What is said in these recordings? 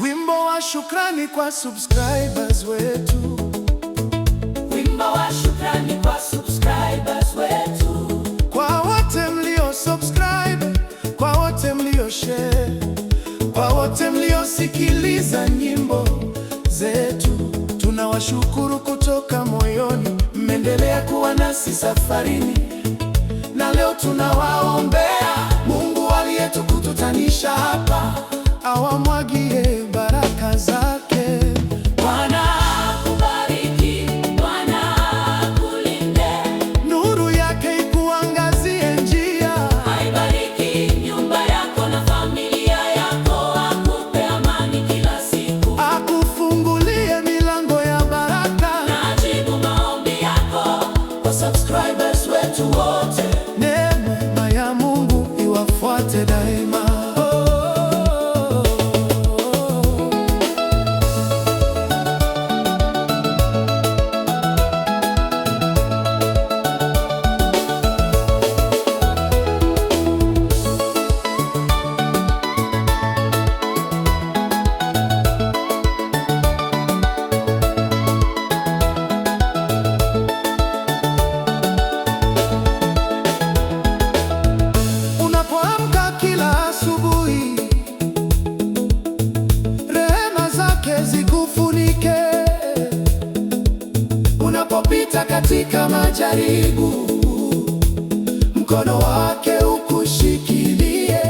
Wimbo wa shukrani kwa subscribers wetu. Wimbo wa shukrani kwa subscribers wetu. Kwa wote mlio subscribe, kwa wote mlio share, kwa wote mliosikiliza nyimbo zetu, tunawashukuru kutoka moyoni. Mmeendelea kuwa nasi safarini, na leo tunawaombea Mungu aliyetukutanisha hapa awamwagie baraka zake. Bwana akubariki, Bwana akulinde. Nuru yake ikuangazie njia. Aibariki nyumba yako na familia yako, akupe amani kila siku. Akufungulie milango ya baraka. Na ajibu maombi yako kwa subscribers wetu wote. Neema ya Mungu iwafuate daima. Oh, oh, oh. Unapoamka kila asubuhi, rehema zake zikufunike. Unapopita katika majaribu, mkono wake ukushikilie.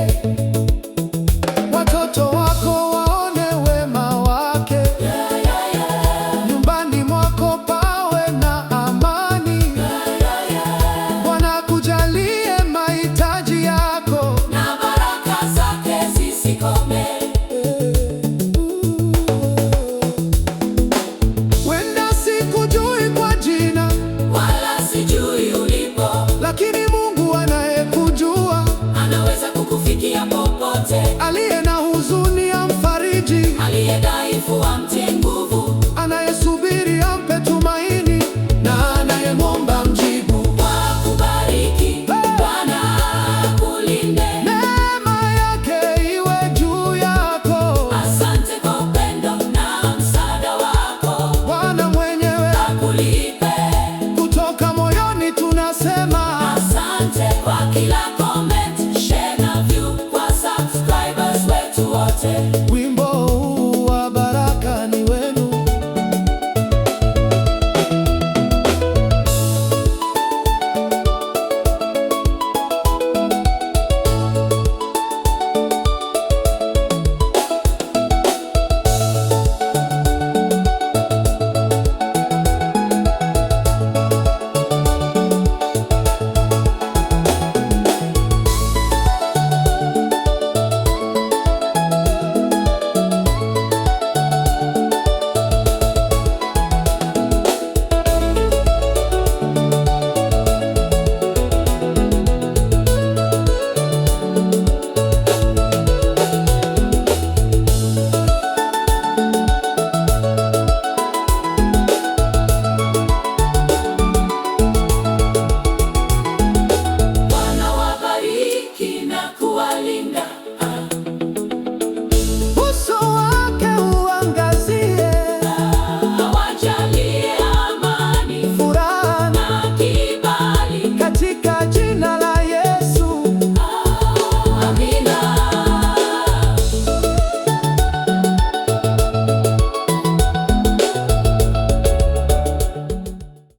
Watoto wako waone wema wake, nyumbani mwako pawe na amani. Bwana akujalie mahitaji yako. Na baraka zake zisikome. Wenda sikujui kwa jina, Wala sijui ulipo, lakini Mungu anayekujua, anaweza kukufikia popote. Aliye na huzuni amfariji, Aliye dhaifu amtie nguvu.